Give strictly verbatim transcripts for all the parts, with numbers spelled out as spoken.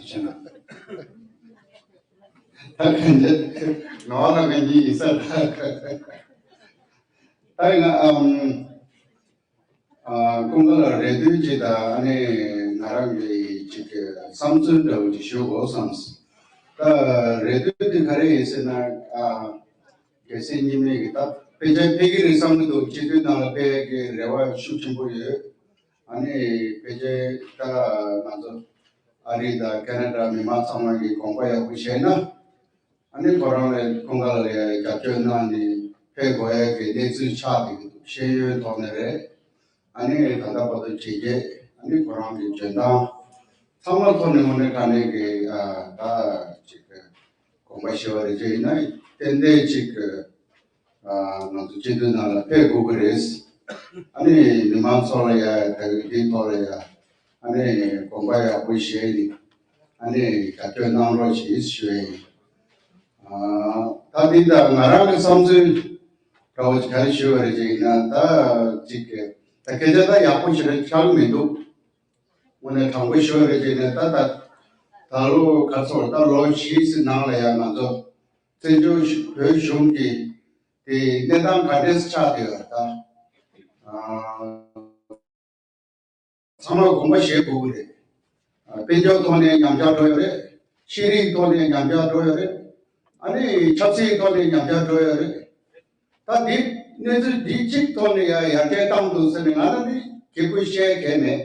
ཟེར་ན། ད་གང་ཅི་ང་བ་ལ་གང་ཅི་ཡིན་ས་ད། ད་ང་ཨམ། ཨ། ཀུན་དགའ་ལགས་རེ་ལྟོས་ཅིག་དང་ཨ་ནི་ང་རང་གི་ཅིག་གི་བསམ་ཚུལ་འདྲ་བོ་ཅིག་ཞུ་དགོས་བསམས། ད་རེ་ལྟོས་དེ་ག་རེ་ཡིན་ཟེར་ན། ཨ། གལ་སྲིད་ཉི་མའི་གི་ད་དཔེ་ཆ་ཕེབས་ཀྱི་རེད་བསམ་གྱི་འདུག་སྤྱི་འཐུས་ནང་ལ་ཕེབས་ཀྱི་རེ་བ་ཤུགས་ཆེན་པོ་ཡོད། ཨ་ནི་ཕལ་ཆེར་ད་ང་ཚོ་ཨ་རི་དང་ཁེ་ན་ཌ་མི་མང་ཚང་མ་གིས་དགོངས་པ་ཡག་པོ་བཞེས་ན། ཨ་ནི་ཁོ་རང་ལ་ཀུན་དགའ་ལགས་ལ་ཡང་རྒྱབ་སྐྱོར་གནང་ནས་ཕེབས་དགོས་ཡ་གི་གནས་ཚུལ་ཆགས་བསྡད་ཀྱི་འདུག་ཤེས་ཡོན་ཐོག་ནས་རེད། ཨ་ནི་ད་ལྟ་བར་དུ་བྱས་རྗེས་ཨ་ནི་ཁོ་རང་གི་འཇོན་ཐང་ཚང་མ་ཐོག་ནས་དངོས་གནས་དྲང་གནས་ཀྱི་ཨ་ད་ཅིག་དགོངས་པ་བཞེས་པ་རེད་ཅེས་ཡིན་ན་ཏན་ཏན་ཅིག་གི་ང་ཚོ་སྤྱི་འཐུས་ནང་ལ་ཕེབས་དགོས་ཀྱི་རེད། ཨ་ནི་མི་མང་ཚོ་ལ་ཡ་ད་གི་འདིའི་ཐོག་ལ་ཡ་ཨ་ནི་དགོངས་པ་ཡག་པོ་བཞེས་ནས་ཨ་ནི་རྒྱབ་སྐྱོར་གནང་རོགས་ཞེས་ཞུ་ཡ་ཡིན། ཨ། ད་འདི་ད་ང་རང་གི་བསམ་ཚུལ་འདྲ་བོ་ག་རེ་ཞུ་བ་རེད་ཅེས་ཡིན་ན་ད་ཅིག་གི་ད་སྐད་ཆ་ད་ཡག་པོ་ཞིག་རེད་ཆགས་མི་འདུག་དངོས་གནས་དྲང་པོ་ཞུ་བ་རེད་ཅེས་ཡིན་ན་ད་ད་ད་ལོ་ག་ཚོད་ད་ལོ་བཞི་ཙམ་ནང་ལ་ཡ་ང་ཚོ་བཙན་བྱོལ་བོད་གཞུང་གི་དེ་གནས་སྟངས་ག་འདྲས་ཆགས་བསྡད་ཡོད་ད། ཨ། ཚང་མ་དགོངས་པ་བཞེས་དགོས་ཀྱི་རེད། ཨ། དཔལ་འབྱོར་ཐོག་ནས་ཉམས་ཆག་འགྲོ་ཡོད་རེད། ཤེས་རིག་ཐོག་ནས་ཉམས་ཆག་འགྲོ་ཡོད་རེད། ཨ་ནི་ཆབ་སྲིད་ཐོག་ནས་ཉམས་ཆག་འགྲོ་ཡོད་རེད། ད་འདི་གནས་ཚུལ་འདི་གཅིག་ཐོག་ནས་ཡང་ཡར་རྒྱས་བཏང་འདུག་ཟེར་ནས་ང་ལ་ནི་གི་ཀུན་བཤད་གལ་མེད།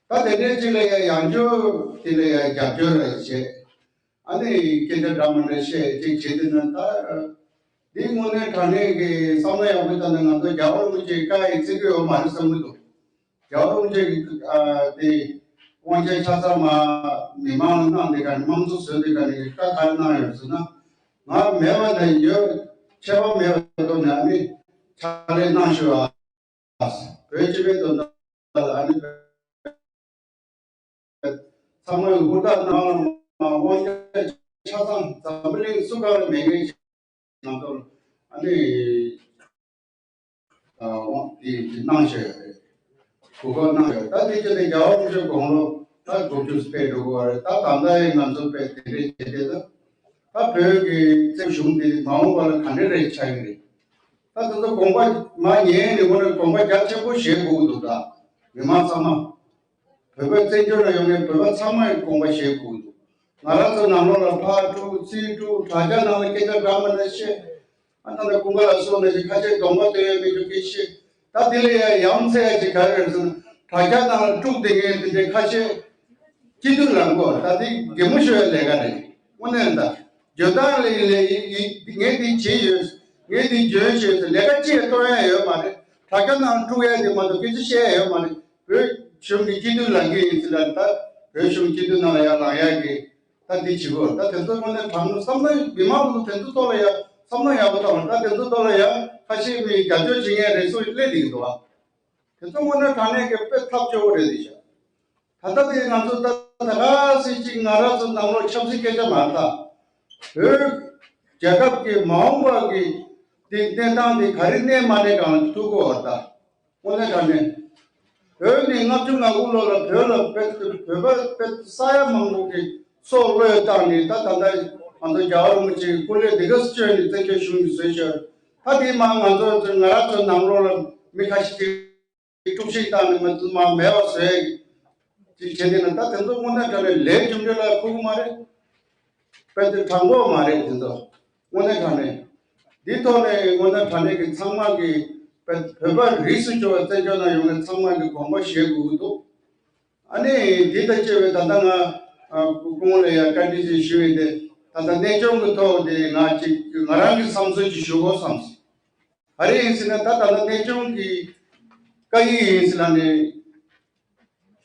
ད་དེ་འདྲའི་གཅིག་ལ་ཡང་ཡང་བསྐྱར་དེ་ལ་ཡང་རྒྱབ་སྐྱོར་རེ་བྱེད། ཨ་ནི་སྐད་ཆ་འདྲ་མི་འདྲ་བཤད་ཅིག་བྱེད་དུས་ན་ད། འདི་དངོས་གནས་དྲང་གནས་ཀྱི་བསམ་བློ་ཡག་པོ་བཏང་ན་ང་ཚོ་རྒྱལ་བ་རིན་པོ་ཆེའི་བཀའ་ཡིག་བརྩི་གི་ཡོད་མ་རེད་བསམ་གི་འདུག་རྒྱལ་བ་རིན་པོ་ཆེ་གི་ཨ་དེ་དབང་ཆེན་ཆ་ཚང་མ་མི་མང་ལ་གནང་དེ་ག་ནས་དམངས་གཙོ་བཟོས་དེ་ག་ནས་བཀའ་ག་རེ་གནང་ཡོད་ཟེར་ན། ང་མེད་པ་དང་ཡོད་ཁྱད་པར་མེད་པའི་ཐོག་ནས་ཨ་ནི་ཕྱག་ལས་གནང་ཤོག་ཨ། བོད་སྤྱི་པའི་དོན་དག་ལ་ཨ་ནི་ཚང་མས་ཧུར་ཐག་གནང་། དབང་ཆ་ཆ་ཚང་འཛམ་བུ་གླིང་སུ་གང་ལ་མེད་མཁན་ཞིག་ང་ཚོར་ཨ་ནི་དབང་དེ་གནང་བཞག་ཡོད་རེད། གོ་སྐབས་གནང་ཡོད། ད་དེ་བྱས་ནས་རྒྱལ་བ་རིན་པོ་ཆེ་དགུང་ལོ་ད་དགུ་བཅུ་ཕེབས་འགྲོ་གི་རེད། ད་ད་ལྟ་ཡང་ང་ཚོ་དཔེ་དེ་འདྲས་བྱས་ཏེ་ད་ད་བོད་ཀྱི་བཙན་བྱོལ་གཞུང་འདི་མ་འོངས་པ་ལ་ག་འདྲས་རེད་ཆགས་ཀྱི་རེད། ད་དེ་ཚོ་དགོངས་པ་མ་ཉན་ནས་འོ་ན་དགོངས་པ་རྒྱ་ཆེན་པོ་བཞེས་དགོས་ཀྱི་འདུག་ད་མི་མང་ཚང་མ། བོད་པ་བཙན་བྱོལ་ལ་ཡོང་མཁན་བོད་པ་ཚང་མས་དགོངས་པ་བཞེས་དགོས་འདུག་ང་རང་ཚོ་ནང་ལོགས་ལ་ཕར་དཀྲུག་ཚུར་དཀྲུག་དྲ་རྒྱ་ནང་ལ་སྐད་ཆ་འདྲ་མི་འདྲ་བཤད། ཨ་ད་ལྟ་ཀུན་དགའ་ལགས་སོགས་ནང་བཞིན་ཁ་ཤས་གདོང་པ་སྟོན་ཡས་མི་འདུག་གི་ཤི། ད་དེ་ལས་ཡང་ཡ་མཚན་ཡ་ཅིག་ག་རེ་རེད་ཟེར་ན་དྲ་རྒྱ་ནང་ལ་དཀྲུག་བསྡད་མཁན་དེ་འདྲའི་ཁ་ཤས་སྤྱི་འཐུས་ལངས་གོ་ད་དེ་གད་མོ་ཤོར་ཡ་ལས་ཀ་རེད། དངོས་གནས་ད་འཇོན་ཐང་ལས་ལས་ངས་དེ་བྱས་ཡོད། ངས་དེ་འཇོན་ཤེས་ཟེར་ལས་ཀ་ཅི་ཡང་གཏོང་ཡ་ཡོད་མ་རེད། དྲ་རྒྱ་ནང་དཀྲུག་ཡ་དེ་མ་གཏོགས་སྐད་ཆ་བཤད་ཡ་ཡོད་མ་རེད། བོད་གཞུང་གི་སྤྱི་འཐུས་ལངས་ཀྱི་ཡིན་ཟེར་ན་ད་བོད་གཞུང་སྤྱི་འཐུས་ནང་ལ་ཡ་ལངས་ཡ་གི་ད་འདི་བྱེད་དགོས། ད་དེ་ཚོ་དངོས་གནས་དྲང་གནས་བསམ་བློ་མི་མང་ལ་དེ་ཚོ་ཐོག་ལ་ཡ་བསམ་བློ་ཡག་པོ་བཏང་། ད་དེ་ཚོ་ཐོག་ལ་ཡ་ཁ་ཤས་མི་རྒྱབ་སྐྱོར་བྱེད་མཁན་རེ་ཟུང་སླེབས་བསྡད་ཀྱི་འདུག་ཨ། དེ་ཚོ་དངོས་གནས་དྲང་གནས་ཀྱི་དཔེ་ཐབས་སྐྱོ་བོ་རེད་འདི་ཤག་ད་ལྟ་དེ་ང་ཚོ་ད་ད་ག་སེ་ཅིག་ང་རང་ཚོ་ནང་ལོགས་ཆབ་སྲིད་སྐད་ཆ་མ་རེད་ད། བོད་རྒྱལ་ཁབ་ཀྱི་མ་འོངས་པ་གི་དེ་གནས་སྟངས་དེ་ག་རེ་གནས་མ་གནས་གང་ཐུག་གོ་བ་ད། དངོས་གནས་དྲང་གནས། བོད་ནས་ལྔ་བཅུ་ང་དགུ་ལོ་ལ་བོད་ལ་བོད་བོད་པ་བོད་ས་ཡ་མང་པོ་གི་སྲོག་བློས་བཏང་ནས་ད་ད་ལྟ་ང་ཚོ་རྒྱལ་བ་རིན་པོ་ཆེའི་སྐུ་ལས་འདི་ག་སུ་བཅོལ་ནས་བཙན་བྱོལ་གཞུང་གིས་བཟོས་ཤག་ད་དེ་མ་ང་ཚོ་ང་རང་ཚོ་ནང་ལོགས་ལ་མི་ཁ་ཤས་ཀྱིས་དཀྲུག་ཤིང་བཏང་ནས་མ་མ་མེད་པ་བཟོས་ཅིག་བྱས་ཏེ་ན་ད་དེ་ཚོ་དངོས་གནས་དྲང་གནས་ལས་རྒྱུ་འབྲས་ལ་ཁུག་གི་མ་རེད། དཔེ་དེ་དྲང་པོ་མ་རེད་དེ་ཚོ། དངོས་གནས་དྲང་གནས། འདི་ཐོག་ནས་དངོས་གནས་དྲང་གནས་ཀྱི་ཚང་མ་གི་བོད་པ་རིས་སུ་ཆུང་བ་བཙན་བྱོལ་ནང་ཡོང་མཁན་ཚང་མ་གི་དགོངས་པ་བཞེས་དགོས་ཀྱི་འདུག་ཨ་ནི་འདི་དང་བཅས་པའི་ད་ལྟ་ང་སྐུ་ངོ་ལ་ཡང་བཀའ་འདྲི་ཞིག་ཞུས་ཡིན་ཏེ། ད་ལྟ་གནས་སྐྱོང་གི་ཐོག་དེ་ང་གཅིག་ང་རང་གི་བསམ་ཚུལ་ཅིག་ཞུ་དགོས་བསམས། ག་རེ་ཡིན་ཟེར་ན་ད་ད་ལྟ་གནས་སྐྱོང་གི་བཀའ་ཡིག་ཡིན་ཟེར་ལ་ནི།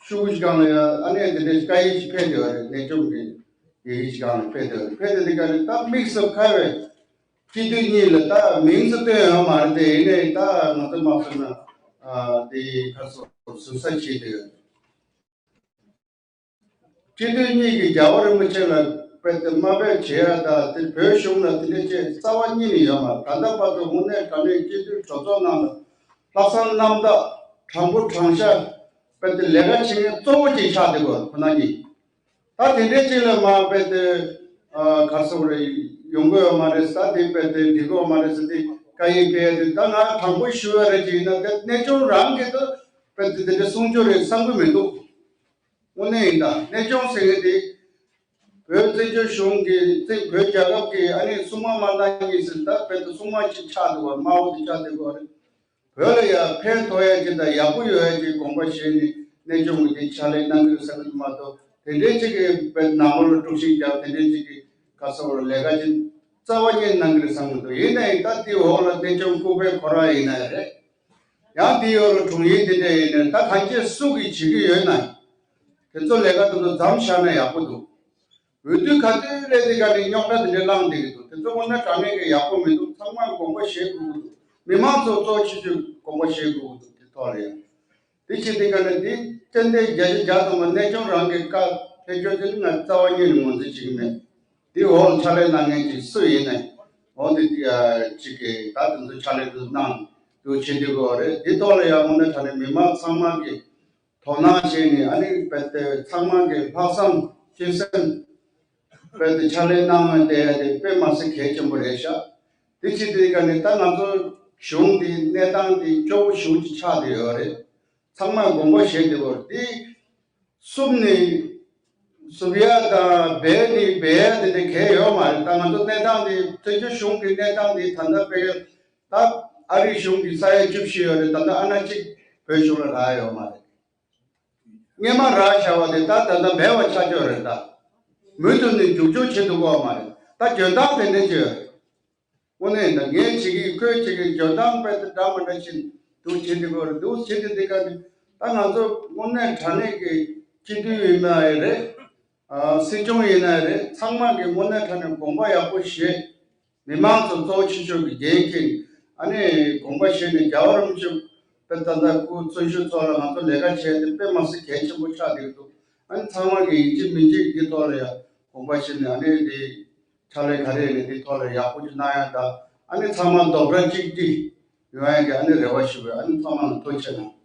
ཤུགས་ཀྱི་སྒང་ལ་ཡང་ཨ་ནེ་དེ་འདྲའི་བཀའ་ཡིག་ཅིག་ཕེབས་བསྡད་པ་རེད། གནས་སྐྱོང་གི་ཡི་གེ་ཅིག་སྒང་ལ་ཕེབས་བསྡད་པ་རེད། ཕེབས་བསྡད་དེ་ག་རེ་ད་དམིགས་སུ་བཀར་བའི་སྤྱི་འཐུས་གཉིས་ལ་ད་མིང་ཙམ་བཏོན་ཡོད་མ་རེད་དེ། ཡིན་ནའི་ད་ང་ཚོ་དམངས་གཙོ་ན་དེ་ག་སོ་ཟུར་ཟ་བྱེད་བསྡད་ཡོད། སྤྱི་འཐུས་གཉིས་ཀྱིས་རྒྱལ་བ་རིན་པོ་ཆེ་ལ་དཔེ་དེ་དམའ་འབེབས་བྱེད་ཡ་ད་དེ་བོད་གཞུང་ལ་དེ་འདྲ་བྱས་རྩ་བ་ཉིད་ནས་ཡོད་མ་རེད། ད་ལྟ་བར་དུ་དངོས་གནས་དྲང་གནས་སྤྱི་འཐུས་གྲོས་ཚོགས་ནང་ལ་ལྷག་བསམ་རྣམ་དག་དྲང་པོ་དྲང་བཞག་དཔེ་དེ་ལས་ཀ་བྱེད་མཁན་གཙོ་བོ་ཅིག་ཆགས་བསྡད་པ་ཁོ་ན་གཉིས། ད་དེ་འདྲའི་ཅིག་ལ་མ་དཔེ་དེ་གར་སོང་རེ་ཡོང་གི་ཡོད་མ་རེད་ས། དེ་དཔེ་དེ་འགྲིག་གི་ཡོད་མ་རེད་ས། དེ་བཀའ་ཡིག་སྤེལ་དེ་ད་ང་དང་པོ་ཞུ་བ་རེད་ཅིག་ཡིན་ན། དེ་གནས་ཆུང་རང་གིས་ད་དཔེ་དེ་དེ་འདྲ་གསུང་རྒྱུ་རེད་བསམ་གི་མི་འདུག། དངོས་གནས་ཡིན་ད་གནས་ཆུང་ཟེར་མཁན་དེ་བོད་བཙན་བྱོལ་གཞུང་གི་བཙན་བོད་རྒྱལ་ཁབ་ཀྱི་ཨ་ནི་སྲུང་མ་མ་གཏོགས་གཉིས་ཟེར། ད་དཔེ་དེ་སྲུང་མ་ཅིག་ཆགས་འདུག་བ། དམར་པོ་དེ་ཆགས་འདུག་བ་རེད། བོད་ལ་ཡང་ཕན་ཐོགས་ཡ་ཅིག་དང་ཡག་པོ་ཡོད་ཡ་ཅིག་དགོངས་པ་བཞེས་ནས་གནས་ཆུང་གི་དེ་ཕྱག་ལས་གནང་གི་རེད་བསམ་གི་འདུག་མ་གཏོགས། དེ་འདྲའི་ཅིག་གི་དཔེ་ནང་ལོགས་ལ་དཀྲུག་ཤིང་རྒྱབ། དེ་འདྲའི་ཅིག་གི་ག་ས་བར་ལས་ཀ་ཅིག་རྩ་བ་ཉིད་གནང་གི་རེད་བསམ་གི་འདུག། ཡིན་ནའི་ད་དེའི་འོག་ལ་གནས་ཆུང་སྐུ་བལ་ཁོ་རང་ཡིན་ན་ཡང་རེད། ཡང་དེའི་འོག་ལ་དྲུང་ཡིག་དེ་འདྲ་ཡིན་ནའི་ད་གང་ཅི་སུ་གིས་བྱེད་ཀྱི་ཡོད་ན། དེ་ཚོ་ལས་ཀ་དེ་ཚོ་མཚམས་བཞག་ན་ཡག་པོ་འདུག། འོས་བསྡུ་ག་དུས་སླེབས་དེ་ག་ནས་རྙོག་དྲ་དེ་འདྲ་བསླངས་བསྡད་ཀྱི་འདུག། དེ་ཚོ་དངོས་གནས་དྲང་གནས་ཀྱི་ཡག་པོ་མི་འདུག། ཚང་མས་དགོངས་པ་བཞེས་དགོས་ཀྱི་འདུག། མི་མང་ཚོ་གཙོ་ཆེ་ཤོས་དགོངས་པ་བཞེས་དགོས་ཀྱི་འདུག། དེ་ཐོག་ལ་ཡང་། དེ་བྱེད་དེ་ག་ནས་དེ་ཏན་ཏན་བརྒྱ་ཆ་བརྒྱ་ཐམ་པ་གནས་ཆུང་རང་གི་བཀའ་ཕེབས་ཆོག་དེ་ང་རྩ་བ་ཉིད་ནས་ངོས་འཛིན་བྱེད་ཀྱི་མེད། དེ་འོག་ལ་ཕྱག་ལས་གནང་མཁན་ཅིག་སུ་ཡིན་ནའི་འོ་དེ་ཅིག་གི་ད་དེ་ཚོ་ཕྱག་ལས་དེ་གནང་འདུག་བྱེད་དུས་གོ་རེད། དེ་ཐོག་ལ་ཡང་དངོས་གནས་དྲང་གནས་མི་མང་ཚང་མ་གི་དོ་སྣང་བྱས་ནས་ཨ་ནི་རྦད་དེ་ཚང་མ་གི་ལྷག་བསམ་སྤྱོད་སེམས་རྦད་དེ་ཕྱག་ལས་གནང་བ་དེ་དེ་དཔེ་མ་སྲིད་གལ་ཆེན་པོ་རེད་ཤག། དེ་ཅི་དེ་ག་ནས་ད་ང་ཚོ་གཞུང་དེ་གནས་སྟངས་དེ་སྐྱོ་བོ་ཞེ་པོ་ཅིག་ཆགས་བསྡད་ཡོད་རེད། ཚང་མས་དགོངས་པ་བཞེས་བསྡད་ཡོད་རེད། དེ་བསུབ་ནས་བསུབ་ཡ་དང་སྦས་ནས་སྦས་ཡ་དེ་འདྲ་གལ་ཡོད་མ་རེད། ད་ང་ཚོ་གནས་སྟངས་དེ་བཙན་བྱོལ་གཞུང་གི་གནས་སྟངས་དེ་ད་ལྟ་དཔེ་ད་ཨ་རིའི་གཞུང་གི་ས་ཡ་བཅུ་བཞི་ཡོད་རེད། ད་ལྟ་ཨ་ན་གཅིག་བོད་གཞུང་ལ་རག་ཡོད་མ་རེད། སྔས་མ་རག་བཞག་པ་དེ་ད་ད་ལྟ་མེད་པ་ཆགས་ཀྱི་ཡོད་རེད། ད་མུ་མཐུད་ནས་མཇུག་སྐྱོང་བྱེད་ཐུབ་ཀྱི་ཡོད་མ་རེད། ད་འཇོན་ཐང་དེ་འདྲ་ཅིག་ཡོད་རེད། དངོས་གནས་ད་ངས་བྱེད་ཀྱི་ཁོས་བྱེད་ཀྱི་འཇོན་ཐང་དཔེ་དེ་འདྲ་མི་འདྲ་ཕྱིན་འདུག་བྱེད་དེ་གོ་རེད། འདུག་བྱེད་དེ་འདི་ག་ནི་ད་ང་ཚོ་དངོས་གནས་དྲང་གནས་ཀྱི་སྤྱི་འཐུས་ཡིན་ན་ཡང་རེད། ཨ་སྲིད་སྐྱོང་ཡིན་ན་ཡང་རེད། ཚང་མ་གི་དངོས་གནས་དྲང་གནས་དགོངས་པ་ཡག་པོ་བཞེས། མི་མང་ཚོ་གཙོ་བོ་ཆེ་ཤོས་ཀྱི་འགན་འཁྱེར། ཨ་ནི་དགོངས་པ་བཞེས་ནས་རྒྱལ་བ་རིན་པོ་ཆེ་དཔེ་ད་ལྟ་སྐུ་བཙུན་ཆུ་ཚོགས་ལ་ང་ཚོ་ལས་ཀ་བྱས་ཏེ་དཔེ་མ་སྲིད་གལ་ཆེན་པོ་ཆགས་བསྡད་འདུག། ཨ་ནི་ཚང་མ་གི་ཡིན་གཅིག་མིན་གཅིག་འདི་ཐོག་ལ་ཡང་དགོངས་པ་བཞེས་ནས་ཨ་ནི་འདི་ཕྱག་ལས་ག་རེ་ཡིན་ནའི་འདི་ཐོག་ལ་ཡག་པོ་ཅིག་གནང་ཡ་དང་། ཨ་ནི་ཚང་མ་རྡོག་རྩ་གཅིག་སྒྲིལ་ཡོང་ཡ་གི་ཨ་ནི་རེ་བ་ཞུ་བས། ཨ་ནི་ཚང་མ་ལ་ཐུགས་རྗེ་ཆེ་གནང་།